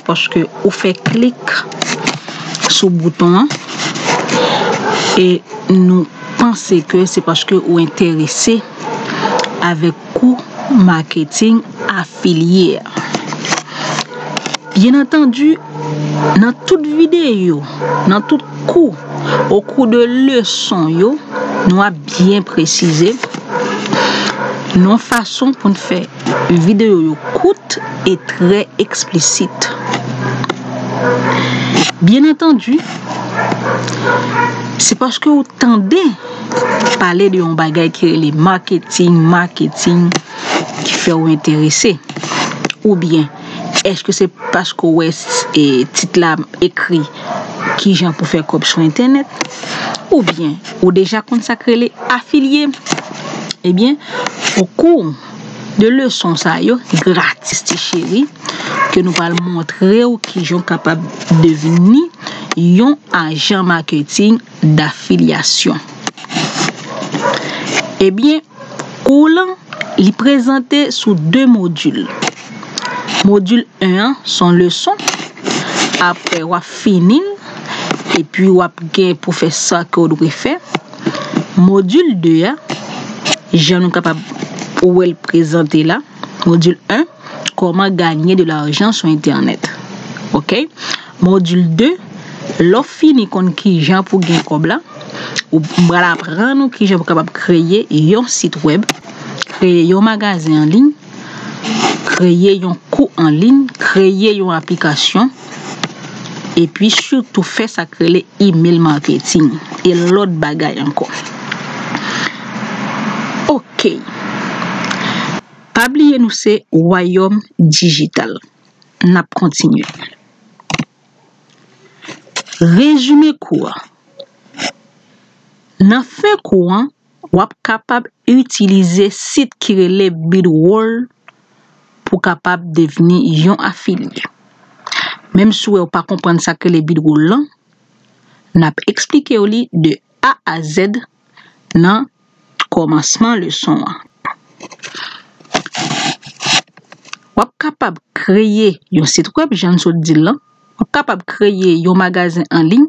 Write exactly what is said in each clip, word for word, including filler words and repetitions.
paske ou fè klik sou bouton an e nou panse ke se paske ou enterese avèk kou maketing afilye a. Byen antandi, nan tout videyo, nan tout kou, okou de leson yo, nou ap byen presize nan fason pou n fè videyo yo kout e trè eksplisit. Byen antandi, se paske ou tande pale de yon bagay ki rele maketing, maketing, ki fè w enterese. Oubyen, èske se paske w wè e, tit la ekri kijan pou fè kòb sou entènèt? Oubyen, ou deja konn sa k rele afilye? Ebyen, okou de leson sa yo, gratis ti cheri, ke nou pral montre w kijan w kapab devni yon ajan maketing dafilyasyon. Ebyen, kou w lan, li prezante sou de modil. Modil en an, se yon leson. Apre, w ap fini l, epi w ap gen pou fè sa ke w dwe fè. Modil de a, jan nou kapab wè l prezante la, modil en, kòman ganye de lajan sou entènèt. Oke? Modil de, lè w fini konn kijan pou gen kòb la, ou m pral aprann ou kijan pou kapab kreye yon sit wèb, kreye yon magazen an liy, kreye yon kou an liy, kreye yon aplikasyon, epi sitou fè sa k rele email marketing e lòt bagay ankò. Oke. Pa bliye nou se Wayòm Dijital. N ap kontinye. Rezime kou a. Nan fen kou an, w ap kapab itilize sit ki rele Bidroll pou kapab devni yon afilye. Menm si w wè w pa konprann sa k rele Bidroll lan, n ap eksplike w li de A a Z nan kòmansman leson an. W ap kapab kreye yon sit wèb, jan n sot di l lan. W ap kapab kreye yon magazen an liy.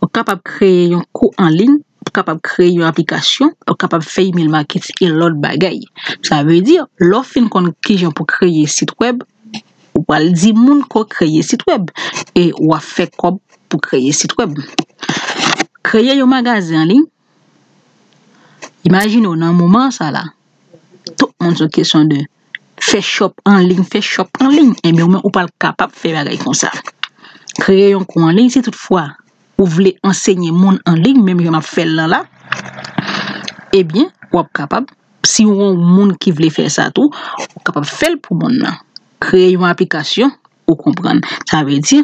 W ap kapab kreye yon kou an liy. W ap kapab kreye yon aplikasyon. W ap kapab fè email marketing e lòt bagay. Sa vle di, lè w fin konn kijan pou kreye sit wèb, ou pral di moun ke w kreye sit wèb e w ap fè kòb pou kreye sit wèb. Kreye yon magazen an liy. Imajine w nan moman sa la, tout moun sou kesyon de fè shop an liy, fè shop an liy. Ebyen, ou menm, ou pral kapab fè bagay konsa. Kreye yon kou an liy, si toutfwa ou vle ansenye moun an liy, menm jan m ap fè l lan la, ebyen, w ap kapab, si w yon moun ki vle fè sa tou, ou kapab fè l pou moun nan. Kreye yon aplikasyon, ou konprann. Sa vle di,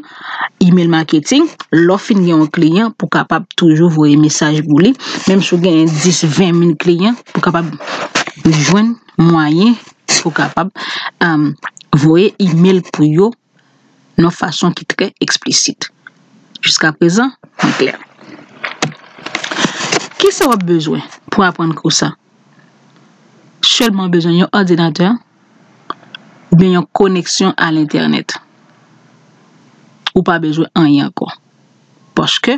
email marketing, lè w fin gen yon kliyan, pou kapab toujou voye mesaj pou li, menm si w genyen dis, ven mil kliyan, pou kapab jwenn mwayen pou kapab, um, voye email pou yo nan fason ki trè eksplisit. Jiskaprezan, nou klè. Kisa w ap bezwen pou aprann kou sa? Sèlman bezwen yon òdinatè oubyen yon koneksyon a lentènèt. Ou pa bezwen anyen ankò. Paske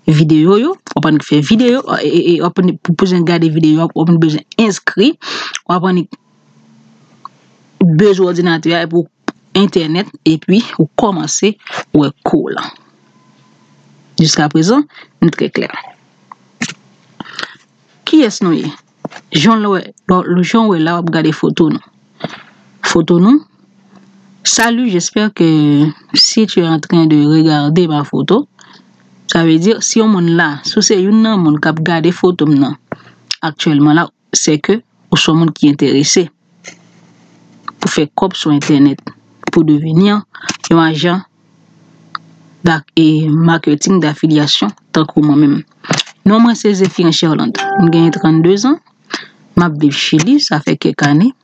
videyo yo, w ap annik fè videyo, e, e, e, w ap annik, pou, pou jen gade videyo, w ap annik bezwen enskri, w ap annik bezwen òdinatè a epi entènèt, epi ou kòmanse wè kou w lan. Jiskaprezan, nou trè klè. Kiyès nou ye? Jan w wè, jan w wè la, w ap gade foto nou. Foto nou. Salut, j'espère que si tu es en train de regarder ma photo, sa vle di, si yon moun la, si w se youn nan moun k ap gade foto m nan aktyèlman la, se ke ou se yon moun ki enterese pou fè kòb sou entènèt, pou deveni yon ajan da-, e, maketing dafilyasyon tankou mwen menm. Non mwen se Zéphirin Cherlande. M genyen trannde zan. M ap viv Chili, sa fè kèk ane.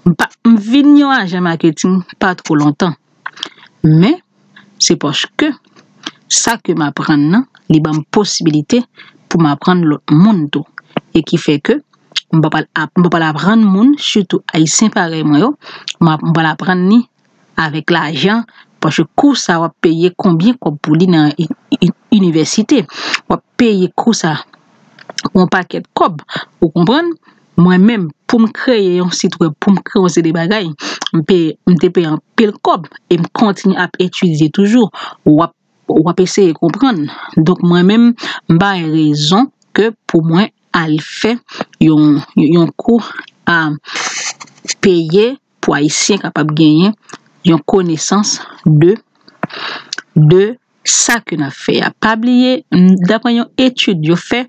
M pa, m vin yon ajan maketing pa twò lontan. Men, se paske sa ke m aprann nan, li ban m posibilite pou m aprann lòt moun tou. E ki fè ke m pa pral ap-, m pa pral aprann moun, sitou ayisyen parèy mwen yo, m ap, m pral aprann ni avèk lajan, paske kou sa w ap peye konbyen kòb pou li nan i- i- inivèsite. W ap peye kou sa yon pakèt kòb, ou konprann? Mwen menm, pou m kreye yon sit wèb, pou m kreye yon seri de bagay, m peye, m te peye anpil kòb e m kontinye ap etidye toujou. W ap, w ap eseye konprann. Donk, mwen menm, m pa wè rezon ke pou mwen al fè yon, yon kou a peye pou Ayisyen kapab genyen yon konesans de, de sa ke n ap fè a. Pa bliye, m, daprè yon etid yo fè,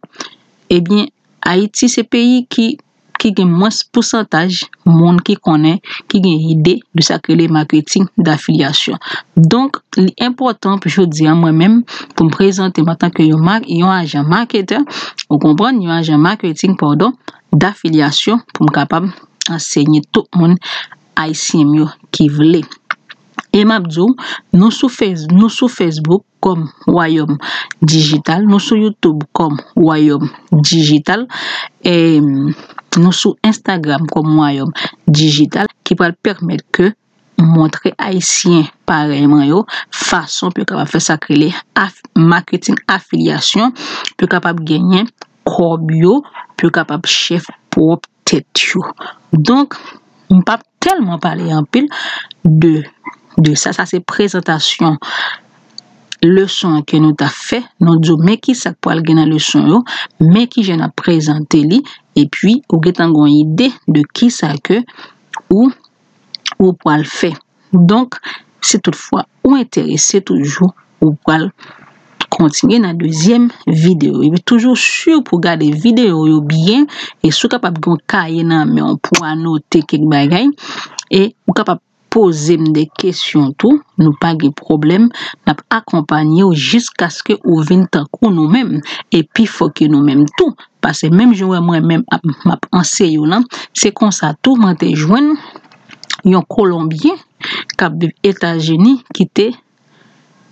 ebyen, Ayiti se peyi ki, ki gen mwens pousantaj moun ki konnen, ki gen ide de sa k rele maketing dafilyasyon. Donk, li enpòtan pou jodi a, mwen menm, pou m prezante m antanke yon, ma- yon ajan maketè, ou konprann, yon ajan maketing, padon, dafilyasyon, pou m kapab ansenye tout moun ayisyen m yo ki vle. E m ap di w, nou sou Face- nou sou Facebook kòm Wayòm Dijital, nou sou YouTube kòm Wayòm Dijital, e nou sou Instagram kòm Wayòm Dijital, ki pral pèmèt ke m montre ayisyen parèy mwen yo fason pou yo kapab fè sa k rele af- maketing afilyasyon, pou yo kapab genyen kòb yo, pou yo kapab chèf pwòp tèt yo. Donk, m p ap tèlman pale anpil de, de sa. Sa se prezantasyon leson an ke nou t ap fè. Nou di w men ki sa k pral gen nan leson yo, men kijan n ap prezante li, epi ou gentan gen yon ide de ki sa ke ou, ou pral fè. Donk, si toutfwa ou enterese toujou, ou pral kontinye nan dezyèm videyo. Epi toujou si pou gade videyo yo byen, e si w kapab gen yon kaye nan men w pou anote kèk bagay, e ou kapab poze m de kesyon tou, nou pa gen pwoblèm, n ap akonpanye w jiskaske ou vin tankou nou menm, e pi fò ke nou menm tou. Paske menm jan w wè mwen menm ap- m ap anseye w lan, se konsa tou mwen te jwenn yon Kolonbyen k ap viv Etazini ki te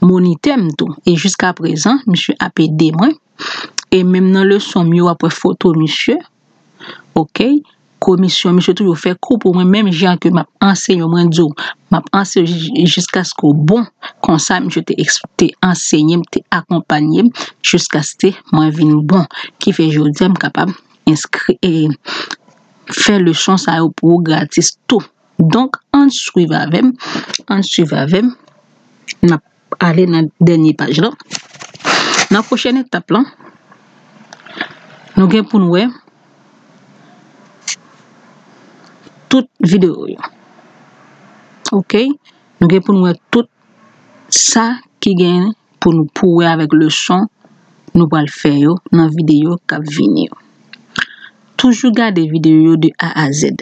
monitè m tou. E jiska prezan, misye ap ede mwen. E menm nan leson m yo, w ap wè foto misye. Oke? Komisyon, misye toujou fè kou pou mwen, menm jan ke m ap anseye w, mwen di w, m ap anseye w ji- jiskaske w bon. Konsa, misye te eks- te anseye m, te akonpanye m, jiskaske mwen vin bon. Ki fè jodi a, m kapab enskri- e, fè leson sa yo pou ou gratis tou. Donk, ann swiv avè m, ann swiv avè m. N ap ale nan dènye paj lan. Nan pwochèn etap lan, nou gen pou n wè tout videyo yo. Oke? Nou gen pou n wè tout sa ki gen pou nou pou wè avèk leson nou pral fè yo nan videyo k ap vini yo. Toujou gade videyo yo de A a Z.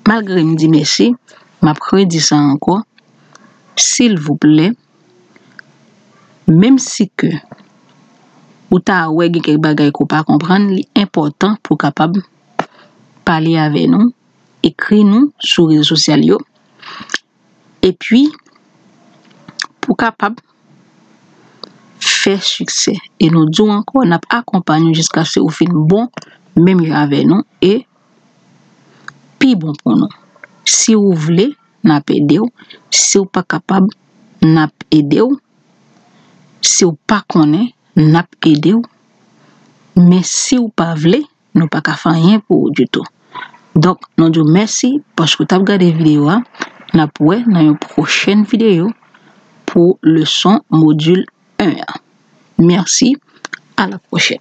Malgre m di mèsi, m ap redi sa ankò. Silvouplè, menm si ke ou ta wè gen kèk bagay ke w pa konprann, li enpòtan pou w kapab pale avè nou, ekri nou sou rezo sosyal yo. Epi, pou w kapab fè siksè. E nou di w ankò, n ap akonpanye w jiskaske ou fin bon, menm jan avè nou, e pi bon pou nou. Si w vle, n ap ede w. Si w pa kapab, n ap ede w. Si w pa konnen, n ap ede w. Men si w pa vle, nou pa ka fè anyen pou ou ditou. Donk, nou di w mèsi paske w t ap gade videyo a. N ap wè nan yon pwochèn videyo pou leson modil en an. Mèsi, a la pwochèn.